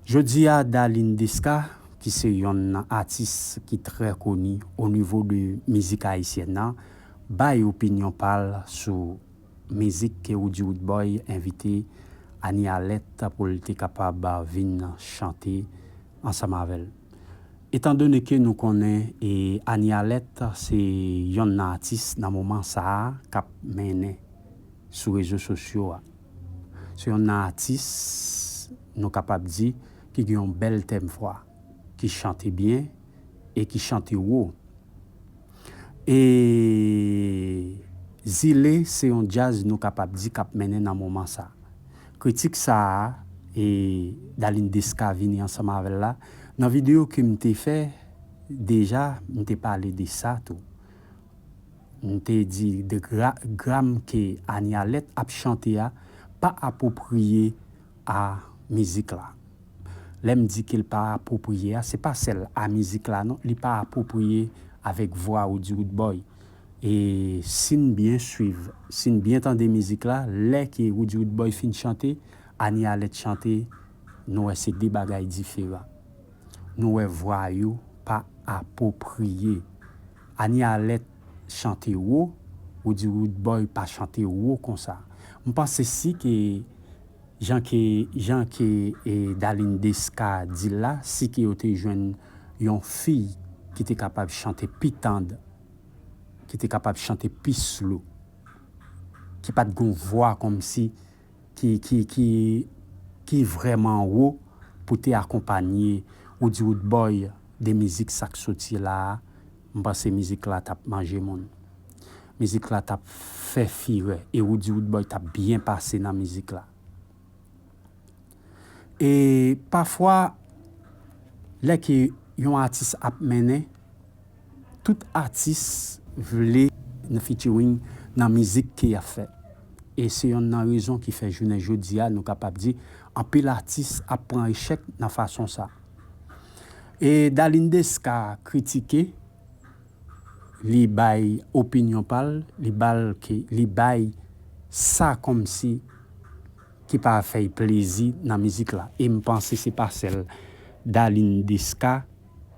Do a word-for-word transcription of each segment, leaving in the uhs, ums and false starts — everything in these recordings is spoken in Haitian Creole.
Jodi a, Darline Desca, ki se yonn nan atis ki trè koni o nivo de mizik ayisyèn nan, bay opinyon pa l sou mizik ke Roody Roodboy envite Annie Alerte pou l te kapab vin chante ansanm avè l. Etandone ke nou konnen e Annie Alerte se yonn nan atis nan moman sa a k ap mennen sou rezo sosyo a. Se yonn nan atis, nou kapab di, ki gen yon bèl tèm vwa, ki chante byen e ki chante wo. E Zile se yon djaz nou kapab di k ap mennen nan moman sa. Kritik sa a, e Darline Desca vini ansanm avè l la, nan videyo ke m te fè deja, m te pale de sa tou. M te di de gra, gram ke Annie Alerte ap chante a pa apwopriye a mizik la. Lè m di ke l pa apwopriye a, se pa sèl a mizik la non, li pa apwopriye avèk vwa Roody Roodboy. E si n byen swiv, si n byen tande mizik la, lè ke Roody Roodboy fin chante, Annie Alerte chante, nou wè se de bagay diferan. Nou wè vwa yo pa apwopriye. Annie Alerte chante wo, Roody Roodboy pa chante wo konsa. M panse si ke jan ke, jan ke e, Darline Desca di l la, si ke yo te jwenn yon fi ki te kapab chante pi tand, ki te kapab chante pi slow, ki pa t gon vwa kòmsi ki, ki, ki, ki vrèman wo pou te akonpanye Roody Roodboy de mizik sa k soti la a, m panse mizik la t ap manje moun. Mizik la t ap fè firè e Roody Roodboy t ap byen pase nan mizik la. E pafwa, lè ke yon atis ap mennen, tout atis vle nan featuring nan mizik ke y ap fè. E se yonn nan rezon ki fè jounen jodi a, nou kapab di, anpil atis ap pran echèk nan fason sa. E Darline Desca kritike, li bay opinyon pa l, li ba l ke, li bay sa kòmsi ki pa fè l plezi nan mizik la. E m panse se pa sèl Darline Desca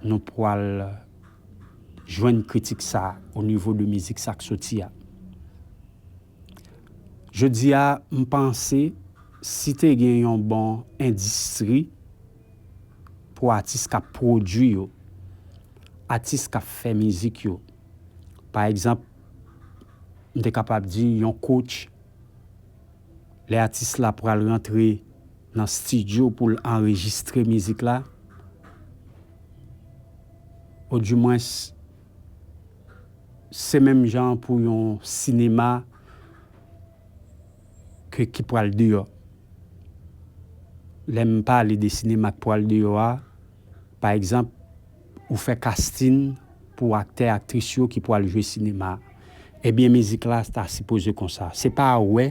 nou pwal jwenn kritik sa o nivo de mizik sa k soti a. Jodi a, m panse si te gen yon bon endistri pou atis k ap pwodui yo, atis k ap fè mizik yo. Pa egzanp, m te kapab di yon coach, lè atis la pral rantre nan estidyo pou l anrejistre mizik la, odimwens, se menm jan pou yon sinema ke, ki pral deyò. Lè m pale de sinema k pral deyò a, pa egzanp, ou fè casting pou aktè, aktris yo ki pral jwe sinema. Ebyen, mizik la ta sipoze konsa. Se pa wè,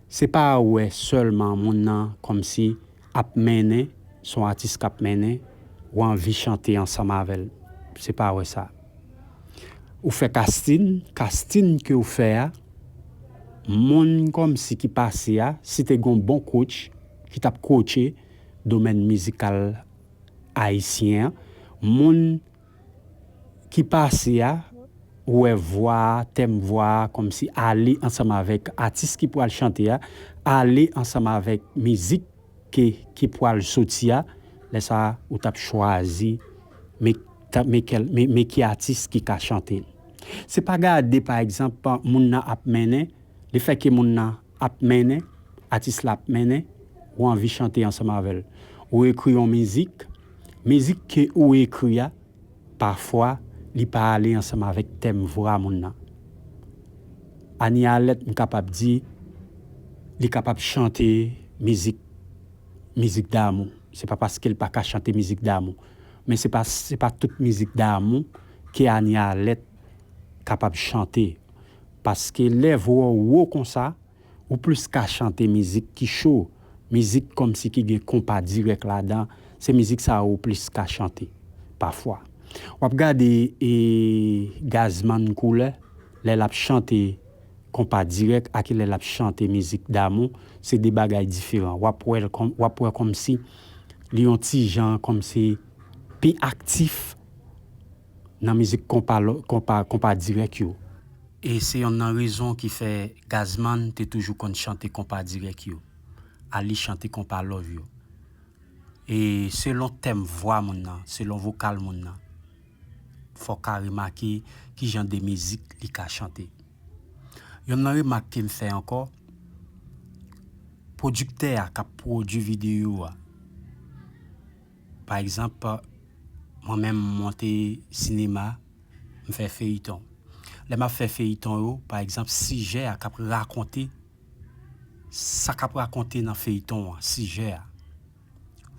se pa wè sèlman moun nan kòmsi ap mennen, se yon atis k ap mennen, ou anvi chante ansanm avè l. Se pa wè sa. Ou fè casting, casting ke w fè a, moun kòmsi ki pase a, si te gon bon coach ki t ap coache domèn mizikal ayisyen an, moun ki pase a, ou wè vwa a, tèm vwa a, kòmsi ale ansanm avèk atis ki pral chante a, ale ansanm avèk mizik ke, ki pral soti a, lè sa a, ou t ap chwazi, men, ta, men, kèl, men, men ki atis ki ka chante l. Se pa gade, pa egzanp, moun nan ap mennen, lefètke moun nan ap mennen, atis la ap mennen, ou anvi chante ansanm avè l. Ou ekri yon mizik, mizik ke ou ekri a, pafwa, li pa ale ansanm avèk tèm vwa moun nan. Annie Alerte, m kapab di, li kapab chante mizik, mizik damou. Se pa paske l pa ka chante mizik damou. Men se pa, se pa tout mizik damou ke Annie Alerte kapab chante. Paske lè vwa w wo konsa, ou plis ka chante mizik ki cho, mizik kòmsi ki gen konpa dirèk ladan, se mizik sa yo ou plis ka chante, pafwa. W ap gade, e, Gazman Koulè, lè l ap chante konpa dirèk ak lè l ap chante mizik damou, se de bagay diferan. W ap wè l kòm, w ap wè kòmsi Li yon ti jan kòmsi pi aktif nan mizik konpa, konpa, konpa dirèk yo. E se yonn nan rezon ki fè Gazman te toujou konn chante konpa dirèk yo. Ali chante konpa love yo. E selon tèm vwa moun nan, selon vokal moun nan, fò w ka remake ki jan de mizik li ka chante. Yonn nan remak ke m fè ankò, pwodiktè a k ap pwodui videyo a, pa egzanp, mwen menm m monte sinema, m fè feyiton. Lè m ap fè feyiton yo, pa egzanp, sijè a k ap rakonte, sa k ap rakonte nan feyiton an, sijè a,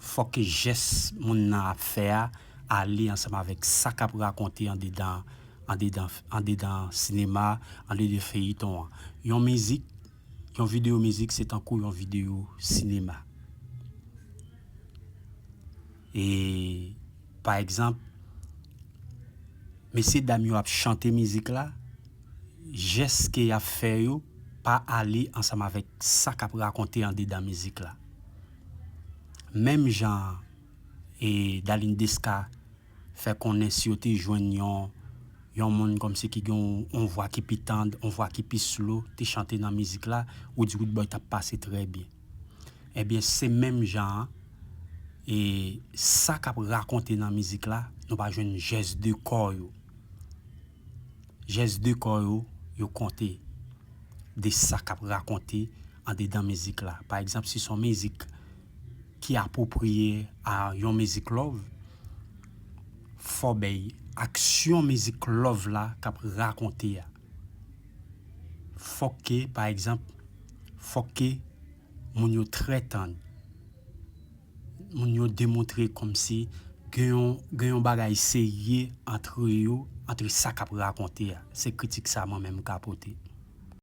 fòk ke jès moun nan ap fè a ale ansanm avèk sa k ap rakonte andedan, andedan, andedan sinema, andedan feyiton an. Yon mizik, yon videyo mizik, se tankou yon videyo sinema. E, pa egzanp, mesye dam yo ap chante mizik la, jès ke y ap fè yo pa ale ansanm avèk sa k ap rakonte andedan mizik la. Menm jan e Darline Desca fè konnen si yo te jwenn yon, yon moun kòmsi ki gen yon, yon vwa ki pi tann, yon vwa ki pi slow, te chante nan mizik la, Roody Roodboy t ap pase trè byen. Ebyen, se menm jan an, e sa k ap rakonte nan mizik la, nou pa jwenn jès de kò yo. Jès de kò yo, yo konte de sa k ap rakonte andedan mizik la. Pa egzanp, si se yon mizik ki apwopriye a yon mizik love, fò bay aksyon mizik love la k ap rakonte a. Fòk ke, pa egzanp, fòk ke moun yo trè tann. Moun yo demontre kòmsi gen yon, gen yon bagay serye antre yo, antre sa k ap rakonte a. Se kritik sa mwen menm m ka pote.